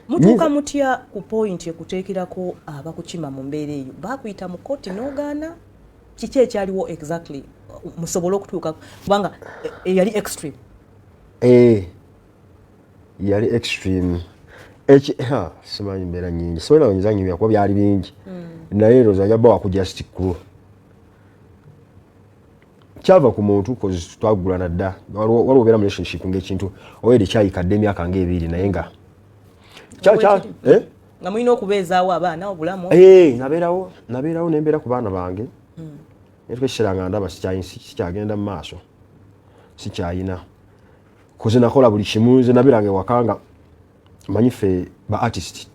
Mutuuka mutya ku point ekuteekerako abakukima mu mbeera eyo? Bakuyita mu kooti n'ogaana? Kiki ekyaliwo exactly musobole okutuuka, kubanga eyali extreme? Yali extreme. Eki ha, simanyi, mbeera nyingi, simanyi nawe nza nyumya kuba byali bingi. Naye ndowooza njaba waku just crew kyava ku muntu, 'cause twagulana dda. Waliwo obeera mu relationship ngaekintu oweri kyayikadde emyaka nga 2, naye nga Wekiri. Eh? Nga mulina okubeezaawo abaana, obulamu. Eh, nabeerawo nembeera ku baana bange. Naye tuka ekiseera nga ndaba sikyagenda mu maaso, sikyayina kuze nakola buli kimu. Nze nabeeranga ewaka nga manyi ffe ba artist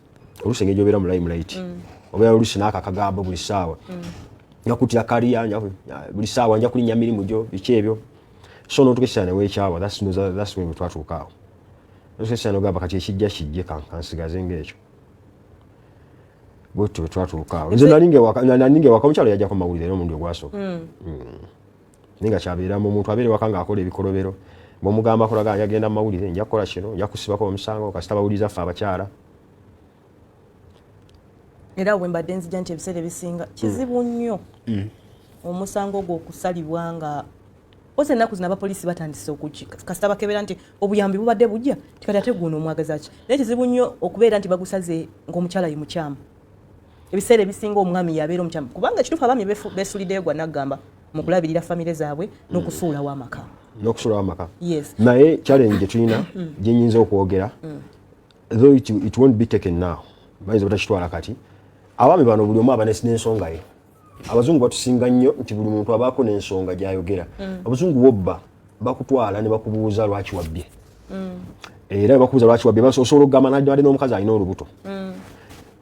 oluusi engeri gyobeera mu limelight, obeera oluusi n'akakagambo buli ssaawa, nja kutira kaliya buli ssaawa, nja kulinnya mirimu gyo, biki ebyo. So notuka ekiseera neweekyawa. That's when twatuuka awo. Notuka ekiseera nogamba, kati ekijja kijje, kansigaze ngaekyo. Bwetyo bwe twatuuka awo. Nze nalinga ewaka, omukyalo yajjako mawulire era omulundi ogwasooka. Naye nga kyabeeramu omuntu abeera ewaka ng'akola ebikolobero, bwomugamba akolaga, njagenda mu mawulire, nja kukola kino, nja kusibako omusango, kasita bawuliriza ffe abakyala. Era bwe mbadde nzija nti ebiseera ebisinga kizibu nnyo omusango ogwo okusalibwa nga osa ennaku zino abapoliisi batandise okuki kasita bakebera nti obuyambi bubadde bujja, tikati ate guno omwagaza ki. Naye kizibu nnyo okubeera nti bagusaze ng'omukyala ye mukyamu. Ebiseera ebisinga omwami yabeera omukyamu, kubanga ekituufu abaami beesuliddeyo gwa naggamba mu kulabirira famire zaabwe n'okusuulawo amaka. N'okusuulawo amaka. Yes. Naye challenge gye tulina, gye nyinza okwogera, though it won't be taken now, bayinza batakitwala kati, abaami bano buli omu aba n'ensonga ye. Abazungu batusinga nnyo nti buli muntu abaako n'ensonga gy'ayogera. Abazungu bobba bakutwala ne bakubuuza lwaki wabbye, era bakubuuza lwaki wabbye, osobola okugamba nadde n'omukazi alina olubuto.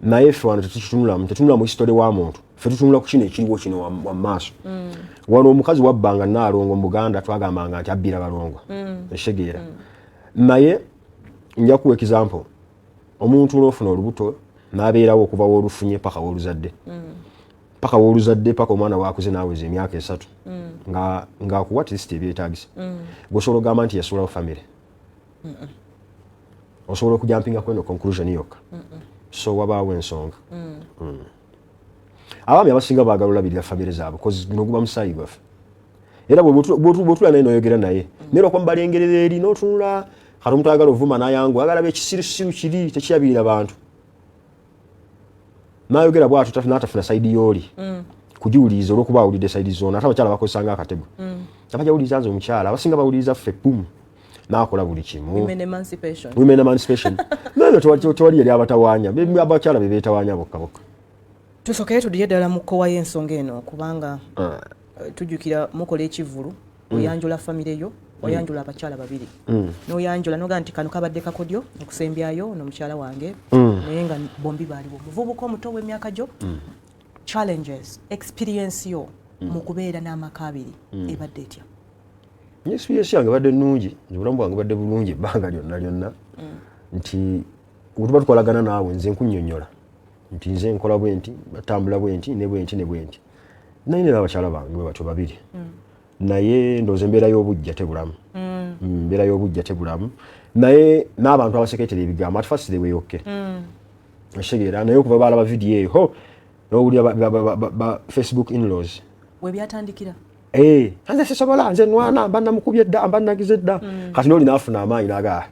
Naye ffe wano tetukitunulamu, tetunula mu history wa muntu. Ffe tutunula ku kino ekiriwo kino wa maaso. Wano omukazi wabbanga naalongo mu Buganda, twagambanga nti abbira balongo, ekitegeera. Naye nja kuwa example: omuntu n'ofuna olubuto n'abeerawo okuva woolufunye paka wooluzadde, paka wooluzadde, paka omwana wakuze n'aweza emyaka 3, nga ng'akuwa at least ebyetaagisa, gweosobola okugamba nti yasuulawo famire? Osobola okujumpinga kweno conclusion yokka? So wabaawo ensonga. Abaami abasinga baagala olabirira famire zaabwe, 'cause guno guba musaayi gwaffe. Era bw'otula naye noyogera naye, naye lwakuba mubalengerera eri n'otunula, kati omuntu ayagala ovuma nayangu agala ekisirusiru kiri tekirabirira bantu, nayogera bwatyo n'atafuna side yooli kugiwuliriza olwokuba awulidde side zona. Ate abakyala bakozesanga akatego, abajawuliriza nze omukyala, abasinga bawuliriza ffe, bum, nakola buli kimu. Women emancipation. Women emancipation. Naye tewali yali abatawaanya. Abakyala be beetawaanya bokka bokka. Tusokere tudire ddala mu kkowa y'ensonga eno, kubanga tujjukira mukola ekivvulu, oyanjula famire yo, oyanjula abakyala babiri, n'oyanjula nogaa nti kano kabadde kakodyo okusembyayo n'omukyala wange, naye nga bombi baaliwo. Muvubuka omuto w'emyaka gyo, challenges, experience yo mu kubeera n'amaka abiri ebadde etya? Experience yange badde nnungi. Nze obulamu bwange badde bulungi ebbanga lyonna lyonna, nti bwe tuba tukolagana naawe, nze nkunnyonnyola nti nze nkola bwe nti, batambula bwe nti, ne bwe nti, ne bwe nti. Naye nera abakyala bange bwe batyo babiri, naye ndowooza embeera y'obujja tebulamu. Embeera y'obujja tebulamu, naye n'abantu abaseketera ebigambo, at first they were okay, okitegeera, naye okuva balaba vidiyo eyo, ho, n'owulira ba Facebook in-laws. We byatandikira. Eh, nze sisobola, nze nwana, mba namukubye dda, mba nagize dda. Kati noli naafuna amaanyi naga,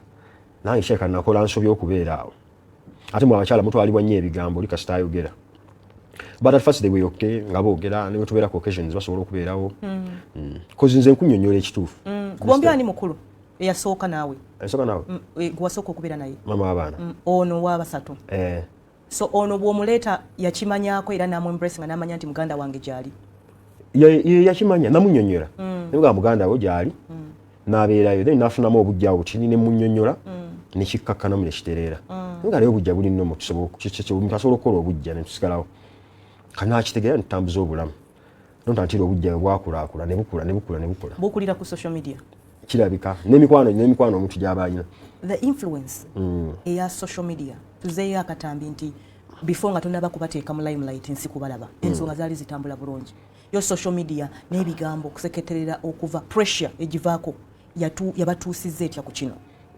nange sheeka nakola nsobi okubeera awo. Ate mwe abakyala mutwalibwa nnyo ebigambo, oli kasita ayogera. But at first they were okay, nga boogera ne bwetubeera ku occasions basobola okubeerawo. 'Cause nze nkunnyonnyola ekituufu. Ku bombi ani mukulu eyasooka naawe? Ensooka naawe? Gwe wasooka okubeera naye. Mama w'abaana. Ono wabasatu? Eh. So ono bw'omuleeta yakimanyako era namu-embrace nga n'amanya nti muganda wange gyali? Ye yakimanya, namunnyonnyola, nemugamba muganda wo gyali, n'abeerayo, then nafunamu obujja awo butini, nemunnyonnyola nekikkakkanamu nekitereera, nga naye obujja buli nno omuntu asobola okukola obujja netusigalawo. Kati nakitegeera, netutambuza obulamu nontantira obujja bwe bwakulaakula ne bukula ne bukula ne bukula. Bukulira ku social media. Kirabika n'emikwano omuntu gy'aba alina. The influence eya social media, tuzeeyo akatambi nti before nga tonaba kubateeka mu limelight, nsi kubalaba, ensonga zaali zitambula bulungi. Yo social media n'ebigambo okuseketerera okuva pressure egivaako yabatuusizza etya ku kino?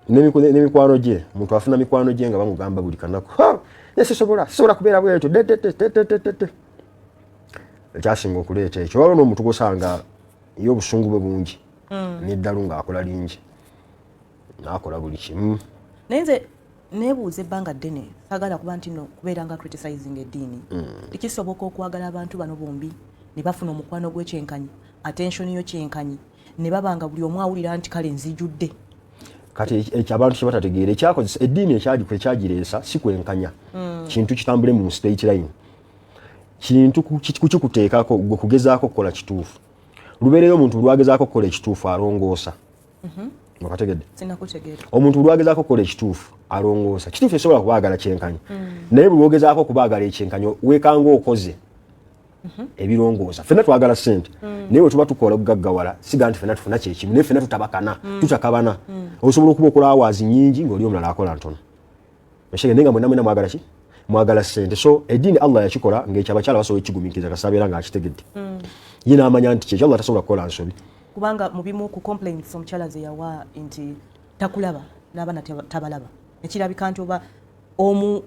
N'emikwano gye, omuntu afuna mikwano gye nga bamugamba buli kanaku, sisobola, sisobola kubeera bwetyo detetetetetete. Ekyasinga okuleeta ekyo, waliwo n'omuntu gwosanga ye obusungu bwe bungi n'eddalu ng'akola lingi, n'akola buli kimu. Naye nze neebuuza ebbanga ddene, saagala kuba nti no kubeera nga criticizing eddiini. Tekisoboka okwagala abantu bano bombi ne bafuna omukwano gw'ekyenkanyi, attention yo kyenkanyi, ne baba nga buli omu awulira nti kale nzijudde? Kati ekyo abantu kye batategeera, ekyakozesa eddiini ekyagireesa si kwenkanya kintu kitambule mu straight line, kintu kukikuteekako gwe kugezaako okukola kituufu. Lubeereyo omuntu lwagezaako okukola ekituufu alongoosa. Okategedde? Sinakutegeera. Omuntu lwagezaako okukola ekituufu alongoosa. Kituufu esobola kubaagala kyenkanyi, naye buli lwogezaako okubaagala ekyenkanyi weekanga okoze ebirongoosa. Ffenna twagala ssente, naye bwe tuba tukola okugaggawala siga nti ffenna tufuna kyekimu, naye ffenna tutabakana, tutakabana. Osobola okuba okola hours nyingi ng'oli omulala akola ntono. Ekitegeeza, naye nga mwenna mwena mwagala ki? Mwagala ssente. So eddiini Allah yakikola ng'ekyo abakyala basobola ekigumiikiriza kasita abeera ng'akitegedde ye n'amanya nti kyekyo, Allah tasobola kukola nsobi. Kubanga mu bimu ku complaints omukyala ze yawa nti takulaba n'abaana tabalaba, nekirabika nti oba omu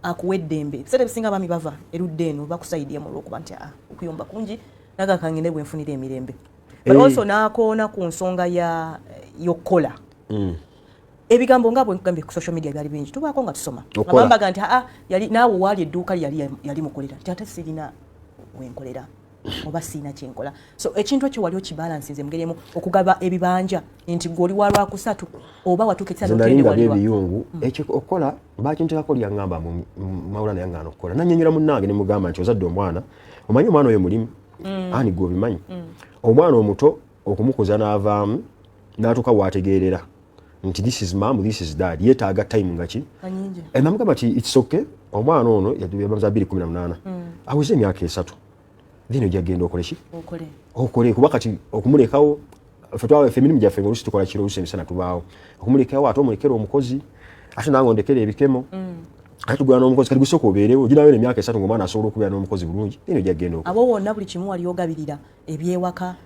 akuwa eddembe, ebiseera ebisinga abaami bava erudda eno bakusaidiyamu olwokuba nti ah, okuyomba kungi, naga kangende bwenfunira emirembe. But also n'akoona ku nsonga ya y'okukola. Ebigambo nga bwe nkugambye ku social media byali bingi, tubaako nga tusoma. Okukola. Abambaga nti aa yali naawe waali edduuka yali mukolera, nti ate sirina wenkolera oba siina kyenkola. So ekintu ekyo wali okibalansinze mungeri emu okugaba ebibanja nti gwe oli wa lwakusatu oba watuuka ekiseera nze nali n'otende nga waliwa ebiyungu ekyo okukola bakintekako lyaŋŋamba Mawulana yaŋŋaana okukola, nanyonyola munnange ne mugamba nti ozadde omwana, omanyi omwana oyo mulimu ani gwe obimanyi, omwana omuto okumukuza n'avaamu n'atuuka waategeerera nti this is mom, this is dad, yeetaaga time nga ki. Kanyingi. Namugamba nti it's okay, omwana ono yabaza 218, aweze emyaka 3, then ojja genda okole ki? Okole. Okole, kuba kati okumulekawo, ffe twaba ffe emirimu gyaffe ngaoluusi tukola kiro, oluusi emisana tubaawo, okumulekawo ate omulekere omukozi, ate nange ondekere ebikemo, ate tugula n'omukozi. Kati gusooka obeerewo ginaweera emyaka 3 ngaomwana asobola okubeera n'omukozi bulungi, then ojja genda okole. Abo wonna buli kimu wali ogabirira ebyewaka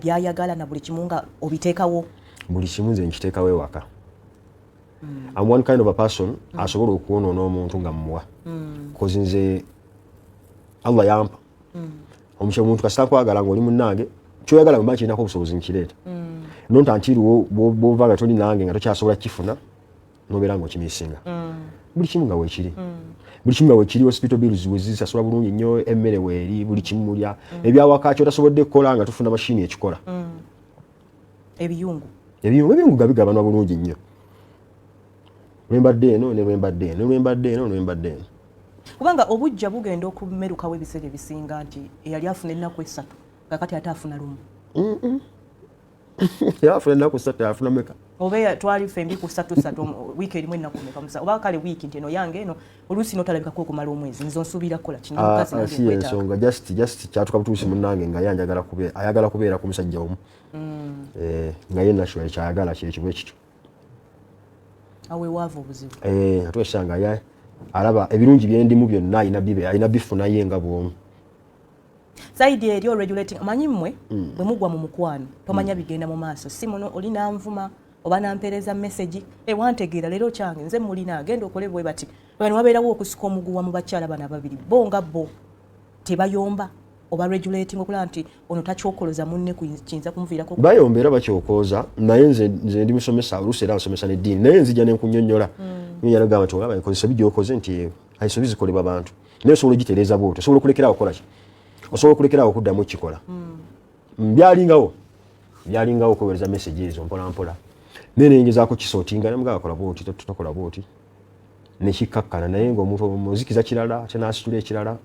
byayagala na buli kimu nga obiteekawo? Buli kimu nze nkiteekawo ewaka. I'm one kind of a person asobola okwonoona omuntu nga mmuwa, cause nze Allah yampa omusha omuntu kasita nkwagala ng'oli munnange, kyoyagala bwemba kirinako obusobozi nkireeta, not until bwova nga toli nange nga tokyasobola kukifuna nobeera nga okimisinga. Buli kimu nga weekiri, buli kimu nga weekiri, hospital bills wezisasula bulungi nnyo, emmere weeri, buli kimu mulya, ebyawaka kyotasobodde kukola nga tufuna mashini ekikola. Ebiyungu? Ebiyungu nga bigabanwa bulungi nnyo, lwembadde eno ne lwembadde eno ne lwembadde eno ne lwembadde eno. Kubanga obujja bugenda okumerukawo ebiseera ebisinga nti eyali afuna ennaku 3 kakati ate afuna lumu. Era afuna ennaku 3, afuna meka? Oba twali fembi ku ssatu ssatu, wiiki erimu ennaku meka musa? Oba kale wiiki nti eno yange eno, oluusi notalabikako okumala omwezi, nze onsuubira kukola kino, omukazi nange si nkwetaaga. Ensonga just kyatuka butuusi munnange nga ye ayagala kubeera ku musajja omu. Eh, nga ye naturally kyayagala kyekyo bwe kityo. Awo ewaava obuzibu. Eh, ate osanga ye alaba ebirungi byendimu byonna alina bifunaye nga bwomu. Side eri regulating, manyi mmwe bwe mugwa mu mukwano tomanya bigenda mu maaso, si muno oli nanvuma oba nampeereza message ewantegeera leero kyange nze mulina agenda okole bwe bati, bano wabeerawo okusika omuguwa mu bakyala bano ababiri, bo nga bo tebayomba oba regulating okulaba nti ono takyokoloza munne kiyinza kumuviirako? Bayomba era bakyokooza, naye nze ndi musomesa, oluusi era nsomesa n'eddiini, naye nzija nenkunyonnyola nyonyola gamba nti olaba ensobi gyokoze nti ensobi zikolebwa bantu, naye osobola ogitereeza bwoti, osobola okulekerawo okukola ki, osobola okulekerawo okuddamu okukikola. Byalingawo okuweereza message ezo mpola mpola, naye nengezaako kisortinga nemugamba kola bwoti, tokola bwoti, nekikkakkana, naye ngaomuntu omuzikiza kirala ate n'asitula ekirala.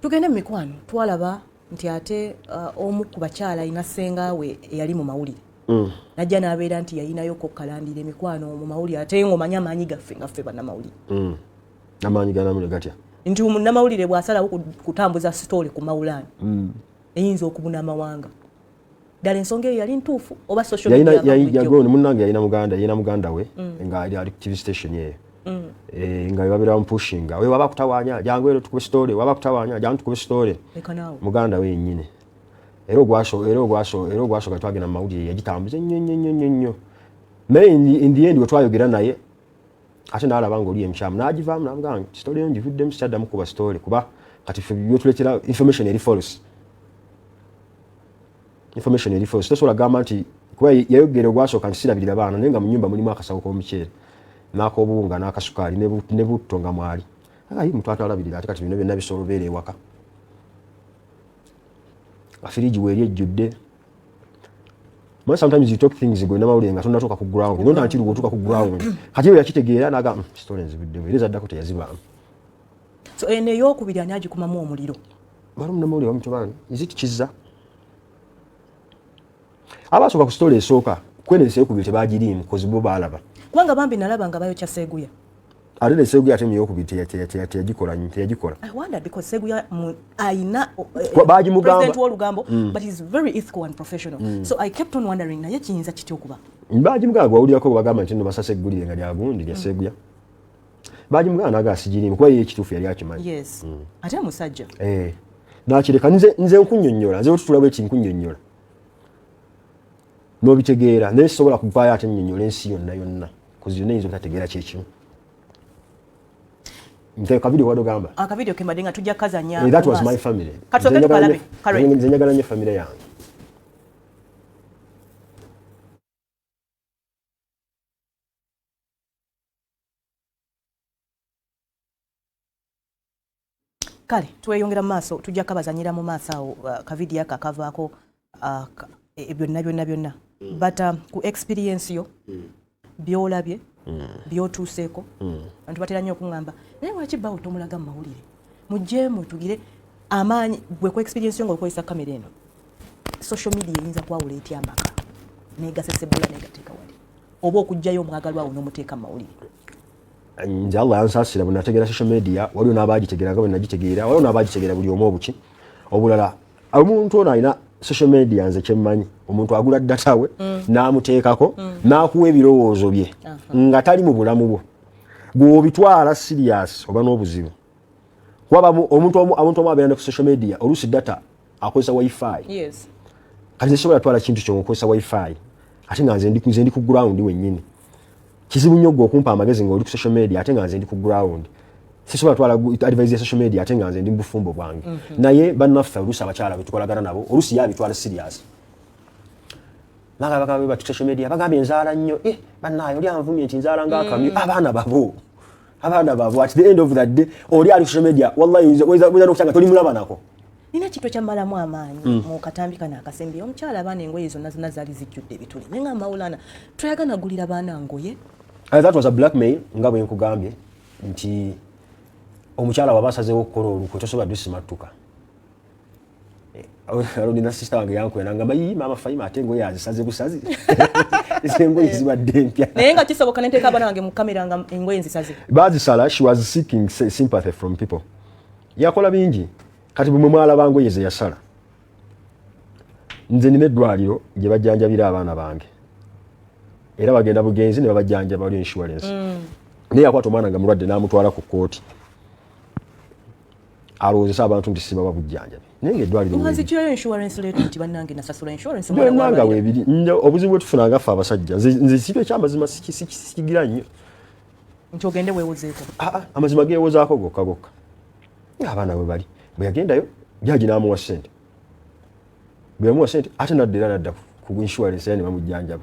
Tugende mu mikwano. Twalaba nti ate omu ku bakyala alina ssenga we eyali mu mawulire, najja n'abeera nti yayinayo kokkalandira emikwano mu mawulire, ate ng'omanyi amaanyi gaffe nga ffe bannamawulire. Amaanyi ganamule gatya? Nti munnamawulire bw'asalawo kutambuza story ku mawulaani eyinza okubuna amawanga. Ddala ensonga eyo yali ntuufu oba social media Yalina munnange, yalina muganda we nga ali ku TV station eyo. Eh, nga babeera bamupushinga, we waba kutawaanya jangu ero tukube story, waba kutawaanya jangu tukube story. Leka naawe. Muganda we yennyini. Era ogwaso era ogwaso era ogwasooka twagenda mu mawulire yagitambuza ennyo nnyo nnyo nnyo nnyo. Naye in the end wetwayogera naye ate nalaba nga oli emukyamu, n'agivaamu, namugamba story yo ngivuddemu, sikyaddamu kuba story, kuba kati ffe byotuleetera information eri false, information eri false. Tosobola gamba nti kuba yayogera ogwasooka nti sirabirira baana, naye nga mu nyumba mulimu akasawo k'omuceere n'ak'obuwunga n'akasukaali ne butto nga mwali ayi muntu atalabirira. Ate kati bino byonna bisobola obeera ewaka nga firiji weeri ejjudde. Man, sometimes you talk things gwe namawulire nga tonatuuka ku ground, not until wotuuka ku ground. Kati eyo yakitegeera naga story nzibuddewo, era ezaddako teyazibaamu. So eno eyokubiri ani agikumamu omuliro? Bali munamawulire bamutobani is it Kizza abasooka ku story esooka kwene eseyokubiri tebagiriimu kozi bo baalaba. Kubanga bambi nalaba nga bayokya Seguya. Ate neseguya ate muyokubiri teyagikola, teyagikola. I wonder because Seguya ayina Bagimugamba. President w'olugambo, but he's very ethical and professional. So I kept on wondering, naye kiyinza kitya okuba? Bagimugamba, gwawulirako bagamba nti nno basase eggulire nga lyagundi lya Seguya, bagimugamba naga sigiriimu kuba ye ekituufu yali akimanyi. Yes, ate musajja. Eh, nakireka. Nze nkunnyonnyola, nze wetutula bweki nkunnyonnyola n'obitegeera, naye sisobola kuvaayo ate nnyonnyola ensi yonna yonna kozi yonna eyinza obutategeera kyekimu. Nte kavidiyo wadde ogamba. Akavidiyo kembadde nga tujja kazanya. Eh, that was my family. Kasooke Nze njagala tukalabe. Kale. Nze njagala nnyo family yange. Kale tweyongera mu maaso, tujja kabazanyira mu maaso awo kavidiyo ako akavaako byonna byonna byonna. But ku experience yo, byolabye, byotuuseeko, abantu batera nnyo okuŋŋamba, naye lwaki bawo tomulaga mu mawulire, mujjeemu tugire amaanyi? Gwe ku experience yo ng'okozesa kamera eno, social media eyinza kwawula etya amaka negasesebula negateeka wali, oba okuggyayo omwagalwa awo n'omuteeka mu mawulire? Nze Allah yansaasira, bwe nategeera social media, waliwo n'abagitegeera nga bwe nagitegeera, waliwo n'abagitegeera buli omu obuki obulala. Omuntu ono alina social media, nze kyemmanyi, omuntu agula data we n'amuteekako n'akuwa ebirowoozo bye nga tali mu bulamu bwo, gw'obitwala serious oba n'obuzibu. Kuba omuntu omu abeera ne ku social media, oluusi data akozesa WiFi. Kati nze sobola twala kintu kyo okozesa WiFi ate nga nze ndi ku ground wennyini. Kizibu nnyo gwe okumpa amagezi ng'oli ku social media ate nga nze ndi ku ground. Sisobola twala advice ya social media ate nga nze ndi mu bufumbo bwange. Naye bannaffe oluusi abakyala betukolagana nabo, oluusi ye abitwala serious. Bagamba bati social media bagambye nzaala nnyo. Eh, bannaaye oli anvumye nti nzaala ng'akamyu. Abaana babo, abaana babo, at the end of the day oli ali social media, wallahi oyinza n'okutya nga tolimulaba nako. Nina ekintu ekyammalamu amaanyi mu katambi kano akasembye. Omukyala, abaana engoye zonna zonna zaali zijjudde ebituli, naye nga Mawulana toyagala gulira baana ngoye. That was a blackmail, nga bwe nkugambye nti omukyala waba asazeewo okukola olukwe tosobola dusimattuka. Nina sister wange yankwera nangamba, "Yi maama Fayima, ate engoye azisaze busazi, engoye zibadde empya." Naye nga kisoboka nenteeka abaana bange mu kamera nga engoye nzisaze? Bazisala. She was seeking sympathy from people. Yakola bingi. Kati bwe mwalaba ngoye ze yasala, nze nina eddwaliro gye bajjanjabira abaana bange, era bagenda bugenzi ne babajjanjaba, waliyo insurance. Naye yakwata omwana nga mulwadde n'amutwala ku kkooti, alowoozesa abantu nti sibawa bujjanjabi, naye nga eddwaliro nga weeriri. Nzigirayo insurance letter nti bannange nasasula insurance omwana Byonna nga bw'alwalira. weebiri. Obuzibu bwe tufuna nga ffe abasajja, nze kiba ekyamazima sikigira nnyo. Nti ogende weewozeeko. Ah, ah, amazima geewozaako gokka gokka. Ng'abaana bwe bali, bwe yagendayo jaji n'amuwa ssente, bwe yamuwa ssente ate nadda era nadda ku insurance era ne bamujjanjaba.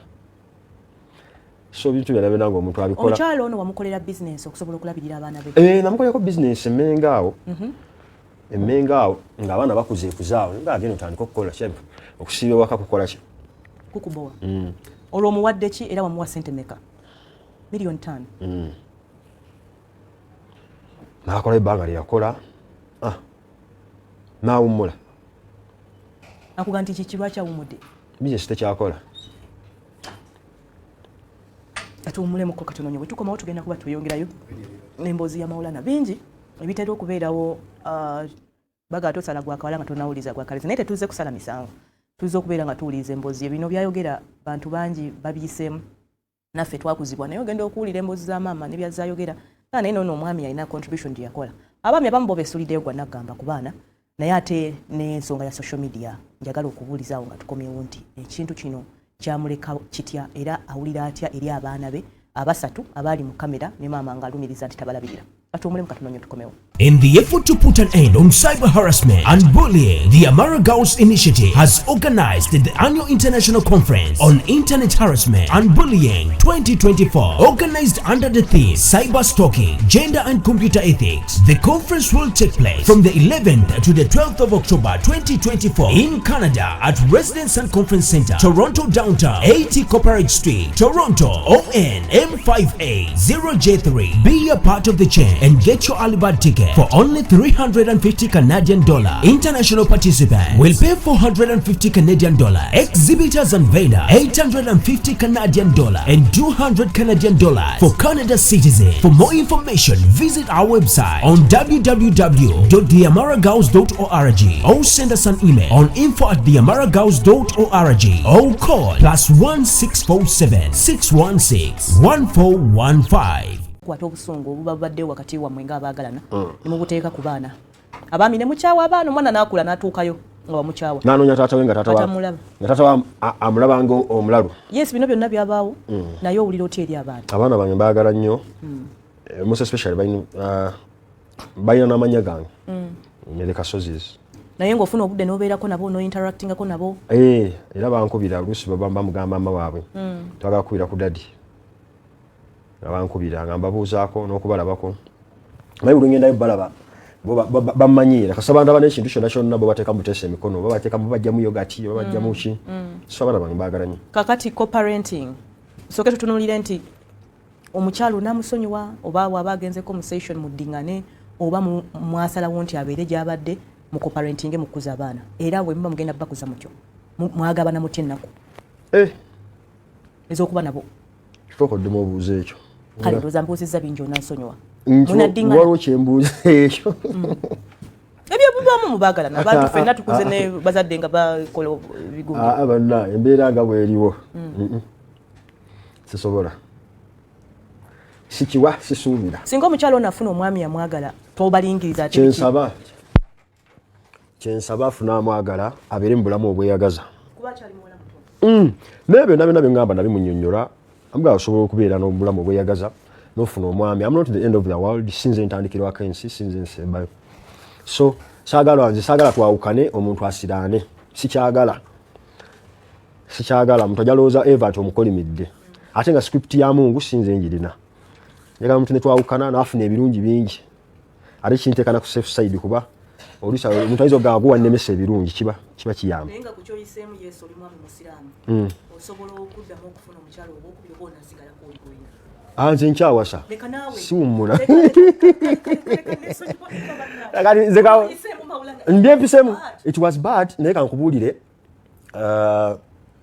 So bintu byonna byonna ng'omuntu abikola. Omukyala ono wamukolera bizinesi okusobola okulabirira abaana be? Eh, namukolerako bizinesi emmenga awo, emmenga awo ng'abaana bakuze ekuzaawo, nga agenda otandika okukola kirabika okusiiba ewaka kukola ki? Kukubowa. Olwo omuwadde ki era wamuwa sente meka? 5 million? N'akola ebbanga lye yakola, ah, n'awummula. Akuga nti kiki, lwaki awummudde? Bizinesi tekyakola. Atuwummulemuko katono nnyo, bwe tukomawo tugenda kuba tweyongerayo n'emboozi ya Maulana. Bingi ebitera okubeerawo, baga tosala gwakawala nga tonawuliza gwakalezi, naye tetuzze kusala misango, tuzze okubeera nga tuwuliriza emboozi ye. Bino byayogera bantu bangi babiyiseemu, naffe twakuzibwa, naye ogenda okuwulira emboozi za maama nebyazayogera nga naye noono omwami alina contribution gye yakola. Abaami abamu bo beesuliddeyo gwa naggamba ku baana, naye ate n'ensonga ya social media njagala okubuulizaawo nga tukomyewo nti ekintu kino. Kyamuleka kitya era awulira atya eri abaana be abasatu abaali mu kamera ne maama ng'alumiriza nti tabalabirira? Katuwumulemu katono nnyo, tukomewo. In the effort to put an end on cyber harassment and bullying, the Amara Girls Initiative has organized the annual International Conference on Internet Harassment and Bullying 2024, organized under the theme Cyber Stalking, Gender and Computer Ethics. The conference will take place from the 11th to the 12th of October 2024 in Canada at Residence and Conference Center, Toronto Downtown, 80 Corporate Street, Toronto, ON M5A 0J3. Be a part of the change and get your early bird ticket for only 350 Canadian dollar. International participants will pay 450 Canadian dollar. Exhibitors and vendors 850 Canadian dollar and 200 Canadian dollars for Canada citizens. For more information, visit our website on www.theamaragirls.org or send us an email on info@theamaragirls.org or call +1647 616 1415. Kwata obusungu obuba bubaddewo wakati wammwe ng'abaagalana ne mubuteeka ku baana, abaami ne mukyawa abaana, omwana n'akula n'atuukayo nga wamukyawa. Nanoonya taata we nga taata Atamulaba. Nga taata we amulaba nga omulalu. Yes, bino byonna byabaawo, naye owulira otya eri abaana? Abaana bange mbaagala nnyo. Most especially balina n'amannya gange, ne Kasozis. Naye ng'ofuna obudde n'obeerako nabo, n'ointeractingako nabo? Eh, era bankubira oluusi, baba bamugamba mama waabwe, twagala kukubira ku daddy, nga bankubira nga mbabuuzaako n'okubalabako, naye buli ngendayo balaba bo bammanyiira kasaba ndaba n'ekintu kyonna kyonna, bo bateeka muteesa emikono, babateeka, babajjamu yogati, babajjamu ki. So abaana bange mbaagala nnyo. Kakati co-parenting, sooke tutunuulire nti omukyalo onaamusonyiwa oba bw'aba agenzeko mu session muddiŋŋane, oba mwasalawo nti abeere gy'abadde mu co-parenting mu kukuza abaana, era bwe muba mugenda bakuza mutyo, mwagabana mutya ennaku ez'okuba nabo? Kitooka oddemu obuuza ekyo. Kale ndowooza mbuuzizza bingi, onansonyiwa. Nti Munaddiŋŋana? Waliwo kyembuuza ekyo. Ebyo bibaamu mu baagalana, abantu ffenna tukuze ne bazadde nga bakola ebigundi. Aa, banna embeera nga bweriwo. Sisobola, sikiwa, sisuubira. Singa omukyalo ono afuna omwami yamwagala, tobalingiriza ate biki? Kyensaba afune amwagala, abeere mu bulamu obweyagaza. Kuba akyali muwala muto. Naye byonna byonna byeŋŋamba nabimunyonnyola, amugamba osobola okubeera n'obulamu obweyagaza n'ofuna omwami. I'm not the end of the world, sinze ntandikirwako ensi, sinze nsembayo. So saagala, nze saagala twawukane omuntu asiraane, sikyagala, sikyagala. Omuntu ajja lowooza eva nti omukolimidde, ate nga script ya Mungu sinze njirina. Njagala omuntu netwawukana n'afuna ebirungi bingi, ate kinteeka na ku safe side, kuba oluusi omuntu ayinza okugamba guwa nnemesa ebirungi, kiba kiyamba. Naye nga ku kyoyiseemu, yesu oli mwami musiraamu, osobola okuddamu okufuna omukyalo obwokubiri oba onasigalako oli gwolina? Ah, nze nkyawasa. Leka naawe. Siwummula. Leka, nesonyiwa, leka bannange. Kati nze Oyiseemu mawulana. Mbyempisemu. Bad. It was bad, naye kankubuulire,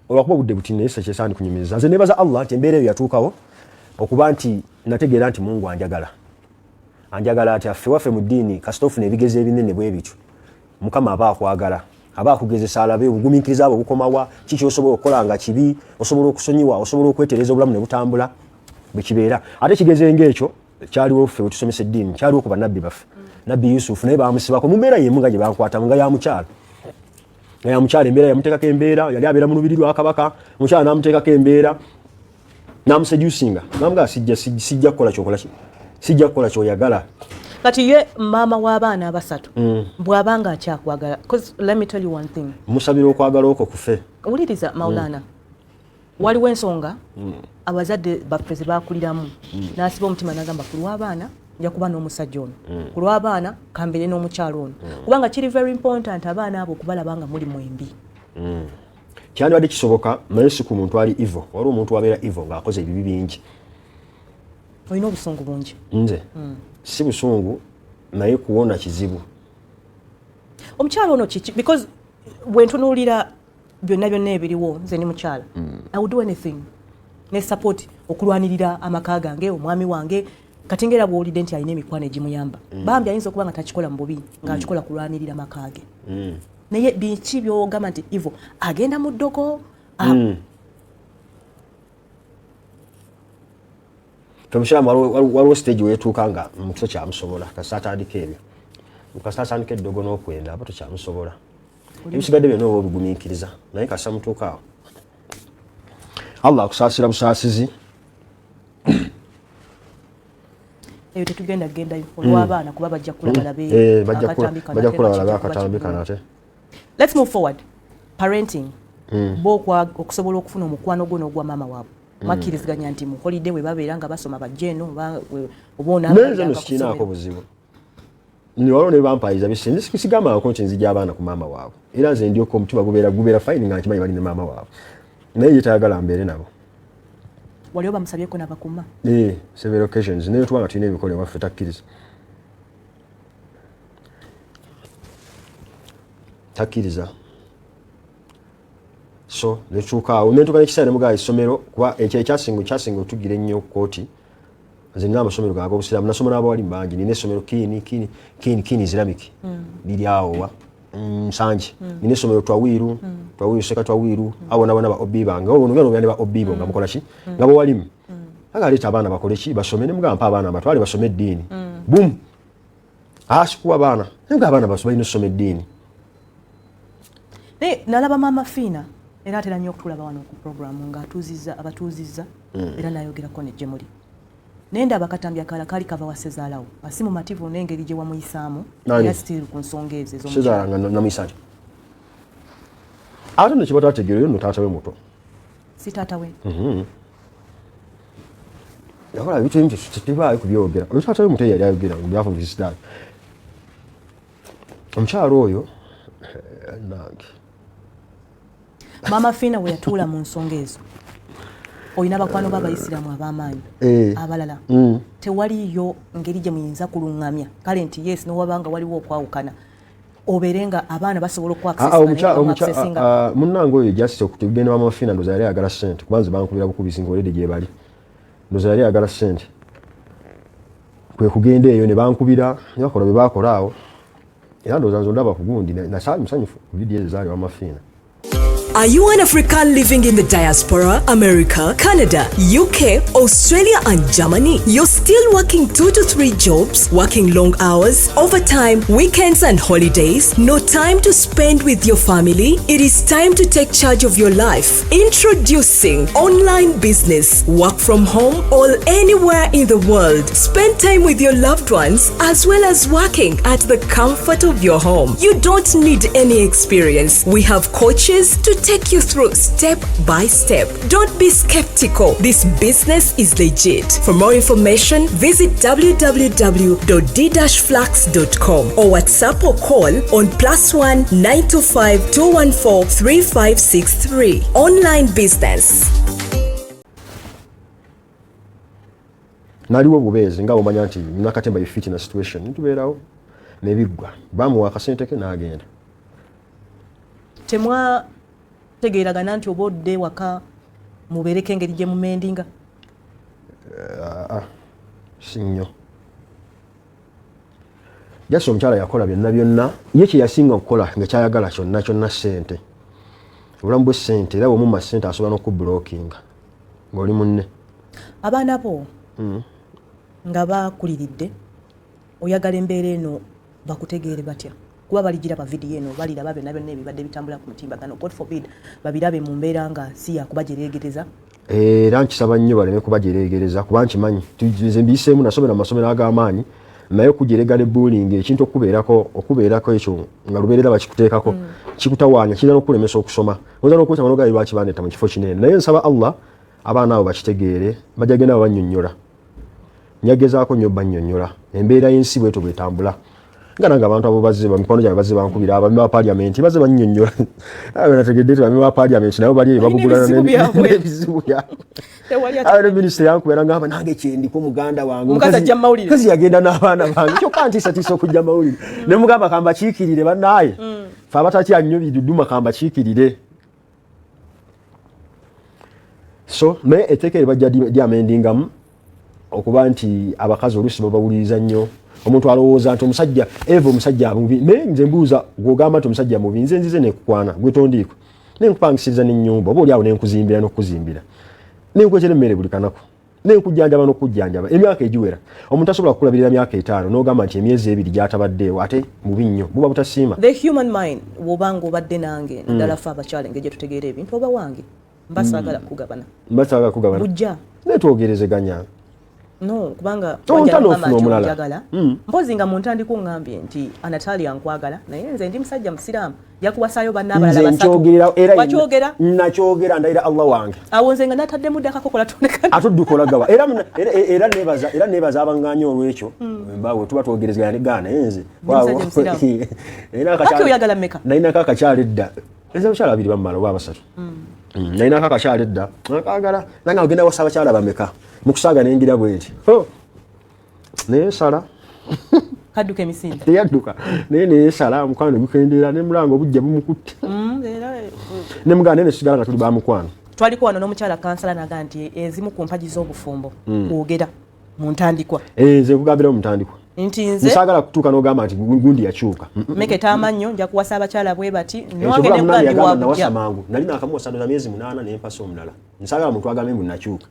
olwakuba obudde buti, naye sekyesaani kunyumiriza. Nze nebaza Allah nti embeera eyo yatuukawo okuba nti nategeera nti Mungu anjagala. Anjagala atya? Ffe waffe mu ddiini, kasita ofuna ebigezo ebinene bwe bityo, Mukama aba akwagala, aba akugezesa alabe obugumiikiriza bwe bukomawa, kiki osobola okukola nga kibi, osobola okusonyiwa, osobola okwetereza obulamu ne butambula bwe kibeera. Ate ekigezo ng'ekyo kyaliwo ffe we tusomesa eddiini, kyaliwo ku bannabbi baffe. Nabbi Yusufu naye bamusibako mu mbeera yemu nga gye bankwatamu, nga ya mukyalo, nga ya mukyalo embeera yamuteekako embeera, yali abeera mu lubiri lwa kabaka, omukyala n'amuteekako embeera n'amuseducinga, n'amugamba sijja kukola kyokola ki, sijja kukola kyoyagala. Kati ye maama w'abaana abasatu bw'aba nga akyakwagala, 'cause let me tell you one thing. Musabira okwagala okwo kufe. Wuliriza Maulana, waliwo ensonga abazadde baffe ze bakuliramu, n'asiba omutima n'agamba, ku lw'abaana nja kuba n'omusajja ono, ku lw'abaana kambeere n'omukyalo ono, kubanga kiri very important abaana abo okubalaba nga muli mwembi. Kyandibadde kisoboka, naye si ku muntu ali evil. Waliwo omuntu abeera evil ng'akoze ebibi bingi. Olina obusungu bungi. Nze si busungu, naye kuwona kizibu. Omukyalo ono kiki? Because bwentunuulira byonna byonna ebiriwo, nze ni mukyala, I would do anything ne support okulwanirira amaka gange, omwami wange. Kati ngaera bwowulidde nti alina emikwano egimuyamba, bambi ayinza okuba nga takikola mu bubi, ng'akikola kulwanirira maka ge, naye biki byogamba nti ivo agenda mu ddogo? Fe musiraamu waliwo stage wetuuka nga mukisa kyamusobola, kasita atandika ebyo, kasita atandika eddogo n'okwenda, aba tokyamusobola. Ebisigadde byonna oba obigumiikiriza, naye kasita mutuuka awo. Allah akusaasira busaasizi. Eyo tetugenda gendayo olw'abaana, kuba bajja kula balabe. Bajja kula balabe akatambi kano ate. Let's move forward. Parenting. Bo okusobola okufuna omukwano gwo n'ogwa maama waabwe, mwakkiriziganya nti mu holiday we babeera nga basoma bajja eno oba Naye nze no sikinaako buzibu. Waliwo ne bampayiza bisi, sigambangako nti nzija abaana ku maama waabwe, era nze ndyoka omutima gubeera fine nga nkimanyi bali ne maama waabwe, naye ye tayagala mbeere nabo. Wali oba musabyeko nabakuma? Several occasions, naye tuba nga tulina ebikolo ewaffe, takkiriza, takkiriza. So netuuka awo nentuuka nekiseera nemugaa essomero, kuba ekyo ekyasinga otugira ennyo kooti. Nze nina amasomero gange ag'obusiraamu, nasoma n'abawalimu bangi. Nina essomero Kini Kini Kini Kini Islamic, liri awo wa Nsangi. Nina essomero Twawiru, Twawiru Seka Twawiru. Abo nabo naba OB bange, obo nogenda ne ba OB bo nga mukola ki nga bawalimu, aga aleeta abaana bakole ki, basome. Ne mugamba, mpa abaana batwale basome eddiini. Bum asikuwa abaana, naye nga abaana balina okusoma eddiini. Naye nalaba maama Fiina, era atera nnyo okutulaba wano ku programu, ng'atuuzizza abatuuzizza, era nayogerako ne gye muli, naye ndaba akatambi akalala kaali kava wa sezaalawo nga si mumativu n'engeri gye wamuyisaamu. Nani? Era still ku nsonga ezo ez'omukyala. Sezaala nga namuyisa nti ate nno kibatategeera, oyo nno taata we muto. Si taata we? Yakola ebintu ebimu tebaayo kubyogera. Oyo taata we muto yali ayogera on behalf of his dad. Omukyalo oyo, nange. Maama Fiina we yatuula mu nsonga ezo, olina bakwano b'abayisiraamu ab'amaanyi abalala, tewaliyo ngeri gye muyinza kuluŋŋamya kale nti yes, nowabanga waliwo okwawukana, obeere nga abaana basobola okwaccessinga? Munnange oyo just okugenda maama Fiina, ndoza yali ayagala ssente, kuba nze bankubira bukubizi nga olede gye bali. Ndoza yali ayagala ssente, kwe kugenda eyo ne bankubira ne bakola bye bakola awo. Era ndowooza nze ondaba ku gundi nasaali musanyufu ku vidiyo ezo zaali wama Fiina. Are you an African living in the diaspora, America, Canada, UK, Australia, and Germany? You're still working 2 to 3 jobs, working long hours, overtime, weekends, and holidays? No time to spend with your family? It is time to take charge of your life. Introducing online business. Work from home or anywhere in the world. Spend time with your loved ones as well as working at the comfort of your home. You don't need any experience. We have coaches to take you through step by step. Don't be skeptical. This business is legit. For more information, visit www.d-flux.com or WhatsApp or call on +1 925 214 3563. Online business. Naliwo bubeezi nga bwomanya nti nakatemba you fit in a situation, nitubeerawo nebiggwa, bamuwa akasente ke n'agenda. Temwategeeragana nti oba odde waka mubeereko engeri gye mumendinga? Ah, si nnyo. Just omukyala yakola byonna byonna ye kyeyasinga okukola nga kyayagala kyonna kyonna ssente, obulamu bwe ssente. Era bwomumma ssente asobola n'okublockinga ng'oli munne. Abaana bo nga bakuliridde, oyagala embeera eno bakutegeere batya? Kuba baligiraba vidiyo eno, baliraba byonna byonna ebibadde bitambula ku mutimbagano. God forbid babirabe mu mbeera nga si yakubajereegereza. Era nkisaba nnyo baleme kubajereegereza, kuba nkimanyi nze mbiyiseemu. Nasomera mu masomero ag'amaanyi, naye okujerega ne bullying, ekintu okubeerako ekyo nga lubeerera bakikuteekako, kikutawaanya, kiyinza n'okukulemesa okusoma, oyinza n'okwetama nogaye lwaki bandeeta mu kifo kinene. Naye nsaba Allah abaana abo bakitegeere, bajja genda babannyonnyola. Njagezaako nnyo bannyonnyola embeera y'ensi bwetyo bwetambula, nga nange abantu abo bazze, bamikwano gyange bazze bankubira, abami ba parliament bazze bannyonnyola. Abe nategedde nti bami ba parliament nabo bali eyo bagugulana ebizibu byabwe. N'ebizibu byabwe. Tewali Awo ne minisita yankubira ngamba nange kyendiko muganda wange. Omukazi ajja mu mawulire. Omukazi yagenda n'abaana bange, kyokka ntiisatiisa okujja mawulire. Ne mugamba kambakiikirire bannaaye, fe abatatya nnyo biduduma, kambakiikirire. So naye etteeka eryo bajja lyamendingamu okuba nti abakazi oluusi babawuliriza nnyo. Omuntu alowooza nti omusajja eva omusajja mubi, naye nze mbuuza, gwogamba nti omusajja mubi, nze nzize nekukwana gwe tondiiko, nenkupangisiriza n'ennyumba, oba oli awo nenkuzimbira n'okukuzimbira, nenkwetera emmere buli kanaku, nenkujjanjaba n'okujjanjaba emyaka egiwera. Omuntu asobola kukulabirira myaka 50, n'ogamba nti emyezi 2 gy'atabaddeewo ate mubi nnyo, buba butasiima. The human mind, bw'obanga obadde nange, naddala ffe abakyala engeri gye tutegeera ebintu, oba wange. Mba saagala kugabana. Mba saagala kugabana. Bujja. Naye twogerezeganya. No, kubanga Oh, wanjala ntano mugamba ofuna nti omulala. onjagala. Mpozi nga mu ntandikwa oŋŋambye nti Anatalia nkwagala, naye nze ndi musajja musiraamu, yakuwasaayo banna abalala Nze basatu. nkyogerera era Wakyogera? Nakyogera, ndayira Allah wange. Awo nze nga nataddemu dda akakokola tonekana. Ate odduka olagawa? Era era nebaza abaŋŋaanya olwekyo. Bawe tuba twogerezeganya negaana, naye nze Musajja musiraamu. Nalina Ate oyagala mmeka? Nalinako akakyala edda. Nze abakyala babiri bammala oba abasatu. Nalinako akakyala edda, akagala nange ogenda wasa abakyala bameka mu kusaaga nengira bwe nti. Ho! Naye sala. Kadduka emisinde. Teyadduka, naye neyesala, omukwano gukendeera, nemulanga obujja bumukutte. Era, Nemuganda, naye nesigala nga tuli bamukwano. Twaliko wano n'omukyala kansala naga nti ezimu ku mpagi z'obufumbo kwogera mu ntandikwa. Eh, nze nkugambira mu ntandikwa. Nti nze Nsaagala kutuuka n'ogamba nti gundi yakyuka. Meketa amannyo, nja kuwasa abakyala bwe bati. Ekyo bula munani yagamba nawasa mangu. Nali nakamuwasa ndoza myezi 8 nempasa omulala. Nsaagala muntu agambe mbu nakyuka.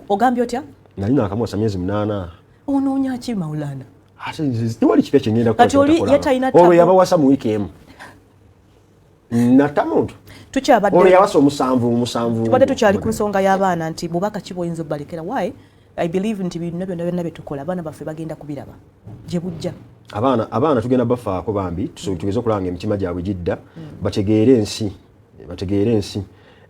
Ogambye otya? Nali nakamuwasa myezi 8. Onoonya ki, Maulana? Ate nze tewali kipya kyengenda. Kati oli ye talina Olwo tabu. yabawasa mu wiiki emu, natta muntu. Tukyabadde Olwo yawasa omusanvu musanvu. Tubadde tukyali ku nsonga y'abaana nti bubaka ki bwoyinza obbalekera? Why I believe nti bino byonna byonna byetukola, abaana baffe bagenda kubiraba gye bujja. Abaana tugenda bafaako bambi, tugeze okulaba nga emitima gyabwe gidda, bategeere ensi, bategeere ensi.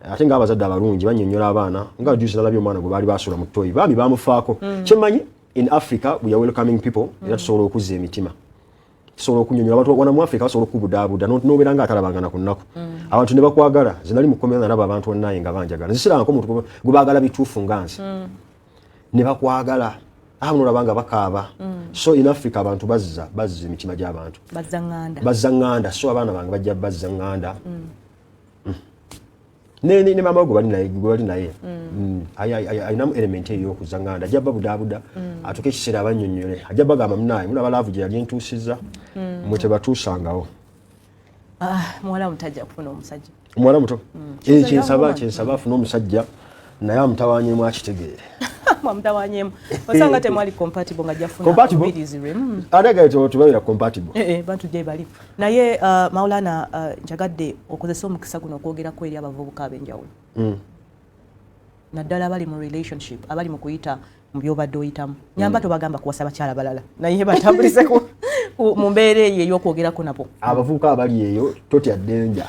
Ate ng'abazadde abalungi bannyonnyola abaana, nga juzi nalabye omwana gwe baali basula mu toyi, bambi bamufaako. Kyemmanyi, in Africa we are welcoming people, era tusobola okuzza emitima, tusobola okunyonyola abantu. Wana mu Africa basobola okukubudaabuda nobeera nga atalabangana ku nnaku, abantu ne bakwagala. Nze nali mukomera, nalaba abantu wannaye nga banjagala. Nze sirabangako omuntu gwe baagala bituufu nga nze, ne bakwagala awo nolaba nga bakaaba. So in Africa abantu bazza emitima gy'abantu. Bazza ŋŋanda. Bazza ŋŋanda. So abaana bange bajja bazza ŋŋanda. Ne maama we gwe bali naye Alinamu element eyo ey'okuzza ŋŋanda. Ajja babudaabuda, atuuke ekiseera abannyonnyole. Ajja bagamba, munaye mulaba love gye yali entuusizza, mwe tebatuusangawo. Ah, muwala mutajja kufuna omusajja. Omuwala muto. Eh, kyensaba woman. Kyensaba afune omusajja, naye amutawanyemu akitegeere. Mwamutawanyemu, osanga temwali compatible nga jafuna. Compatible? Mubirizi lwe. Ate gaye tebabeera compatible. Eh, eh, bantu gye bali. Naye Maulana, njagadde okozesa omukisa guno okwogerako eri abavubuka ab'enjawulo, naddala abali mu relationship, abali mu kuyita mu byobadde oyitamu. Nyamba tobagamba kuwasa bakyala balala, naye batambulize mu mbeera eyo ey'okwogerako nabo. Abavubuka abali eyo, totya danger,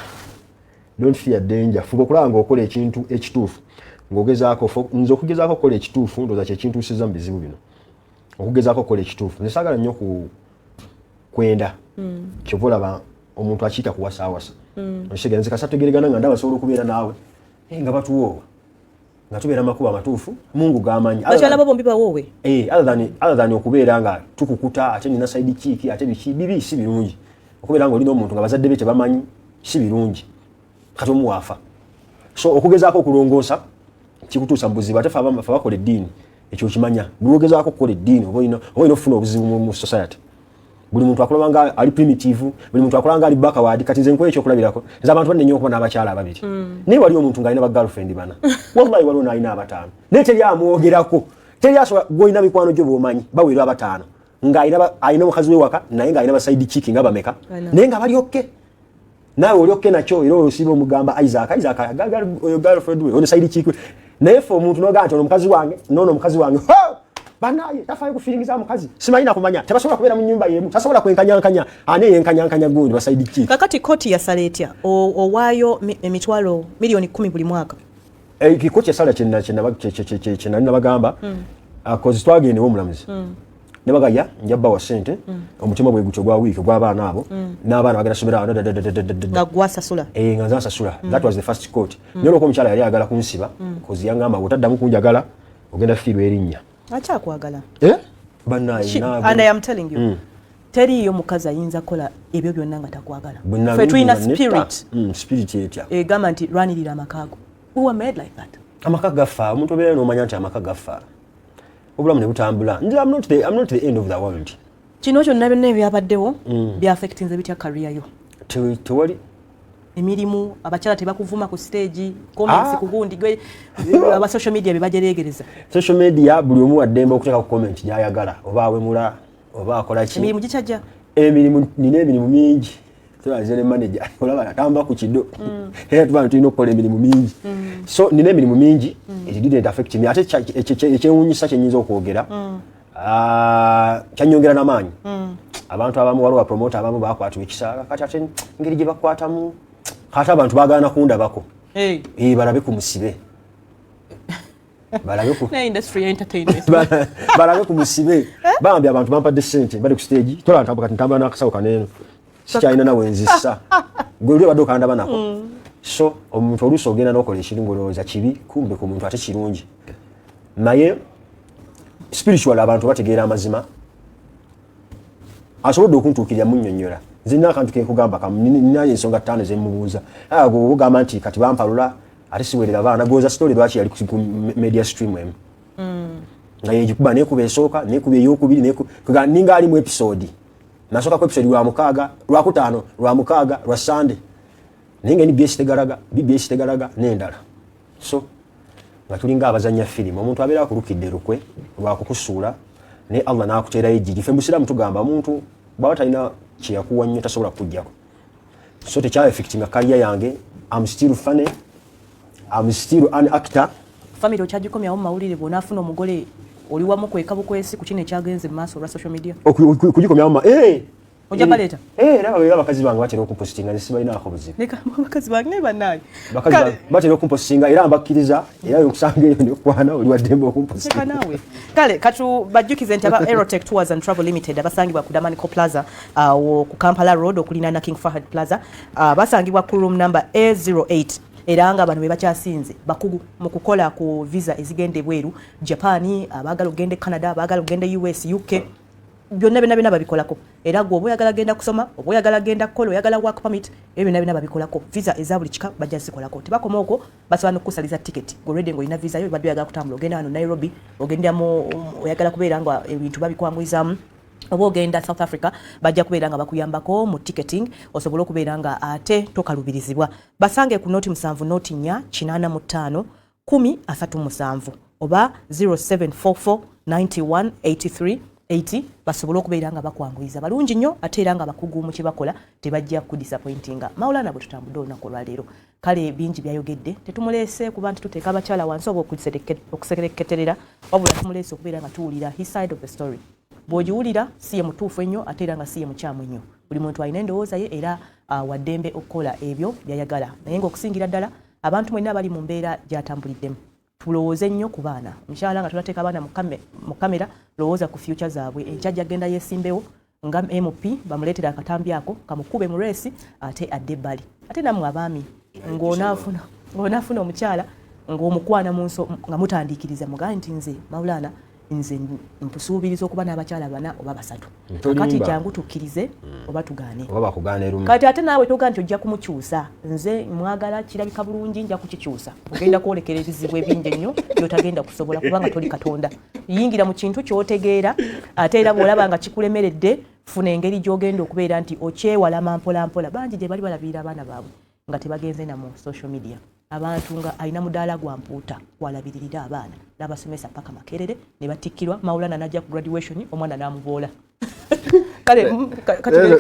don't fear danger. Fuba okulaba ng'okola ekintu ekituufu, ng'ogezaako nze okugezaako okukola ekituufu ndowooza kyekintuusiza mu bizibu bino, okugezaako okukola ekituufu. Nze saagala nnyo ku kwenda, kyova olaba omuntu akiyita kuwasaawasa. Okitegeera? Nze kasatugeregana nga ndaba sobola okubeera naawe, eh, nga batuwoowa, nga tubeera makubo amatuufu, Mungu gamanyi. Bakyala bo bombi bawoowe. Eh, other than okubeera nga tukukuta, ate nina side chick, ate biki bibi, si birungi okubeera nga olina omuntu nga bazadde be tebamanyi, si birungi. Kati omu waafa, so okugezaako okulongoosa kikutuusa mu buzibu. Ate fe abakola eddiini ekyo okimanya, buli ogezaako okukola eddiini oba olina okufuna obuzibu mu society. Buli muntu akulaba nga ali primitive, buli muntu akulaba nga ali backward. Kati nze nkuwa ekyokulabirako, nze abantu banenya okuba n'abakyala ababiri, naye wali omuntu ng'alina ba girlfriend bana, wallahi waliwo n'alina abataano, naye teri amwogerako, teri asobola. Gwolina mikwano gyo b'omanyi bawera abataano, ng'alina alina omukazi we waka, naye ng'alina ba side chick nga bameka, naye nga bali okay. Naawe oli okay nakyo, era osiba omugamba Isaac, Isaac oyo girlfriend we, ono side chick we. Naye ffe omuntu nogamba nti ono mukazi wange nono omukazi wange. Ho! Banaye tafaayo kufiringiza mukazi, simanyi nakumanya tebasobola kubeera mu nyumba yemu, tasobola kwenkanyankanya ani eyenkanyankanya gundi ba side chick. Kakati kooti yasala etya? Owaayo emitwalo miliyoni 10 buli mwaka. Kikooti yasala kyenali nabagamba, kozi twagenda ew'omulamuzi ne bagaya nja bawa sente, omutima bwe gutyo gwa wiiki ogw'abaana abo, n'abaana bagenda somera awo, nga gwasasula. Eh, nga nze nsasula. That was the first court. Naye olwokuba omukyala yali ayagala kunsiba, kozi yaŋŋamba otaddamu kunjagala ogenda fiirwa erinnya. Akyakwagala. Eh? Bannaaye. And I am telling you, teriiyo mukazi ayinza kukola ebyo byonna nga takwagala. Bwe nalumbi Ffe tulina nga netta. spirit Spirit etya? Egamba nti lwanirira amakaago. We were made like that. Amaka gafa, omuntu obeera n'omanya nti amaka gafa, obulamu ne butambula. Nze I'm not the end of the world. Kino kyonna byonna ebyabaddewo byaffectinze bitya career yo? Tewali. Emirimu, abakyala tebakuvuma ku stage, comments? Ah. Ku gundi gwe aba social media bebajeregereza. Social media buli omu waddembe okuteeka ku comment gyayagala, oba awemula oba akola ki. Emirimu gikyajja? Emirimu, nina emirimu mingi. Tulaze ne manager, olaba atamba ku kido, era tuba tulina okukola emirimu mingi. So nina emirimu mingi. It didn't affect me. Ate ekyewuunyisa kyenyinza okwogera, kyanyongera n'amaanyi. Abantu abamu, waliwo bapromota abamu bakwatibwa ekisaala. Kati ate engeri gye bakwatamu, kati abantu baagaana kundabako. Hey. Eh, balabe ku musibe, balabe ku Ne industry ya entertainment. Balabe ku musibe. Bambi, abantu bampadde sente, bali ku stage, tola ntambuka, kati ntambula n'akasawo kaneeno, sikyalina nawe nzissa gwe oli obadde okandaba nako. So omuntu oluusi ogenda n'okola ekintu ng'olowooza kibi, kumbe ku muntu ate kirungi. Naye spiritual abantu bategeera amazima. Asobodde okuntuukirira, munnyonnyola. Nze nina akantu kenkugamba kamu, nina ensonga ttaano zemubuuza. Gwe ogamba nti kati bampalula ate siwerera baana, goza story lwaki yali ku media stream emu nga yegikuba, nekuba esooka, nekuba eyokubiri, ninga ali mu episode nasooka ku episode lwa mukaaga, lwakutaano, lwa mukaaga, lwa Sande, naye nga NBS tegalaga, BBS tegalaga n'endala. So nga tulinga abazanya firimu, omuntu abeera akulukidde lukwe lwakukusuula, naye Allah n'akuteerayo ejjigi. Ffe musiraamu tugamba omuntu bwaba talina kyeyakuwa nnyo tasobola kukuggyako. So tekyaeffectinga career yange. Am still funny, am still an actor. Family okyagikomyawo mu mawulire? Bw'onaafuna omugole, oli wamu kweka bukwesi ku kino ekyagenze mu maaso olwa social media? Okugikomyawo eh. Ojja baleeta? Eh, era abakazi bange batera okumpositinga, nze sibalinaako buzibu. Leka abakazi bange, naye bannaaye. Bakazi bange batera okumpositinga era mbakkiriza, era okusanga eyo nekwana oli waddembe Leka okumpositinga. Naawe. Kale katu bajjukize nti aba Aerotech Tours and Travel Limited abasangibwa ku Damaniko Plaza, awo ku Kampala Road okulinaana King Fahad Plaza, basangibwa ku room number A08, era nga bano be bakyasinze bakugu mu kukola ku visa ezigenda ebweru, Japan, abaagala okugenda e Canada, abaagala okugenda e US, UK, byonna byonna byonna babikolako. Era gwe oba oyagala genda kusoma, oba oyagala genda kukola, oyagala work permit, ebyo byonna byonna babikolako. Visa eza buli kika bajja zikolako. Tebakoma okwo, basobola nokukusaliza ticket. Gwe ng'olina visa yo, badde oyagala kutambula, ogenda wano Nairobi, ogenda mu oyagala kubeera nga ebintu babikwanguyizamu, oba ogenda South Africa, bajja kubeera nga bakuyambako mu ticketing osobole okubeera nga ate tokalubirizibwa. Basange ku 07 04 85 10 37 oba 0744 91 83 80, basobole okubeera nga bakwanguyiza. Balungi nnyo ate era nga bakugu mu kye bakola, tebajja kudisappointinga. Maulana, bwe tutambudde olunaku olwaleero, kale bingi byayogedde. Tetumuleese kuba nti tuteeka abakyala wansi oba okusereketerera, wabula tumuleese okubeera nga tuwulira his side of the story. Bw'ogiwulira, si ye mutuufu ennyo ate era nga si ye mukyamu ennyo. Buli muntu alina endowooza ye era waddembe okukola ebyo byayagala. Naye ng'okusingira ddala abantu mwenna abali mu mbeera gy'atambuliddemu, tulowooze nnyo ku baana. Omukyala nga tulateeka abaana mu kamera, lowooza ku future zaabwe. Enkya gyagenda yeesimbewo nga MP, bamuleetera akatambi ako kamukube mu race ate adde ebbali. Ate nammwe abaami, ng'onaafuna omukyala ng'omukwana mu nso nga mutandiikiriza, mugambe nti nze Maulana, nze nkusuubiriza okuba n'abakyala bana oba basatu. Tolimba. Kati jangu tukkirize oba tugaane. Oba bakugaana erumu. Kati ate naawe togaa nti ojja kumukyusa, nze mwagala, kirabika bulungi, nja kukikyusa. Ogenda kwolekera ebizibu ebingi ennyo byotagenda kusobola, kubanga toli Katonda. Yingira mu kintu kyotegeera, ate era bw'olaba nga kikulemeredde, funa engeri gy'ogenda okubeera nti okyewalama mpola mpola. Bangi gye bali balabirira abaana baabwe nga tebagenze na mu social media. Abantu nga alina mudaala gwa mpuuta kwalabiririra abaana n'abasomesa paka Makerere ne batikkirwa. Maulana najja ku graduation, omwana n'amuboola. Kale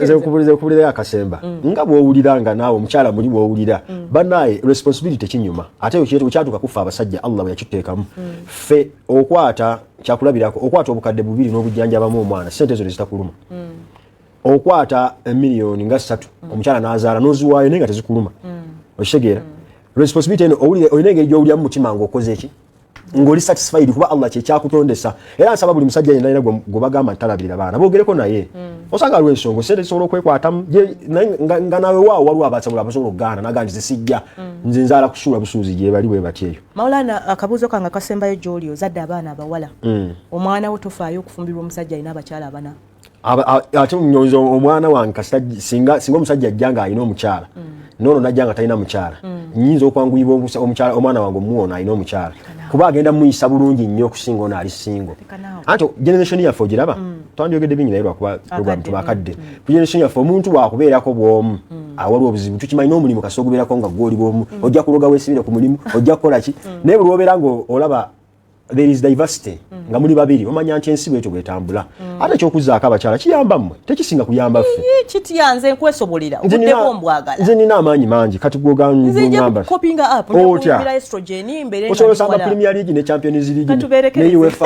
nze nkubuulirayo akasemba. Nga bw'owulira nga naawe omukyala muli bw'owulira, bannaaye, responsibility kinyuma. Ate ekyatuuka kufa abasajja, Allah bwe yakituteekamu ffe okwata kyakulabirako, okwata 2000 n'obujjanjabamu omwana, sente ezo nezitakuluma. Okwata emiliyoni nga 3, omukyala n'azaala, n'oziwaayo naye nga tezikuluma. Okitegeera responsibility eno? Olina engeri gy'owuliramu mutima ng'okoze eki, ng'oli satisfied, kuba Allah kyekyakutondesa. Era nsaba buli musajja yenna yena gwe bagamba nti talabirira baana, boogereko naye. Osanga aliwo ensonga, sente zisobola okwekwatamu, naye nga nawe waawo waliwo abasobola okugaana, naga nti zisijja, nze nzaala kusuula busuuzi. Gye bali bwe batyo eyo. Maulana, akabuuzo kange akasembayo gy'oli, ozadde abaana abawala. Omwana wo tofaayo okufumbirwa omusajja alina abakyala abana? Ate nyonza omwana wange kasita singa omusajja ajja nga alina omukyala, noono najja nga talina mukyala, nyinza okwanguyibwa omukyala, omwana wange omuwono alina omukyala, kuba agenda muyisa bulungi nnyo okusinga ono ali single. Leka naawe. Anti generation yaffe ogiraba, twandyogedde bingi naye lwakuba program tubakadde. Ku generation yaffe omuntu bwakubeerako bwomu, awaliwo obuzibu. Tukimanyi n'omulimu kasita ogubeerako nga gwoli bwomu, ojja kuloga weesibire ku mulimu, ojja kukola ki, naye buli wobeera nga olaba There is diversity nga muli babiri, omanya nti ensi bwetyo bwetambula. Ate ekyokuzaako abakyala kiyamba mmwe, tekisinga kuyamba ffe. Ii, kitya nze nkwesobolera, Nze obudde bwo mbwagala. Nze nina amaanyi mangi kati. Nze nja Gwogamba copinga up. Otya? Nja estrogen mbeere nga Osobola osamba ndikola. Premier League ne Champions League Katubeerekereze. ne UEFA.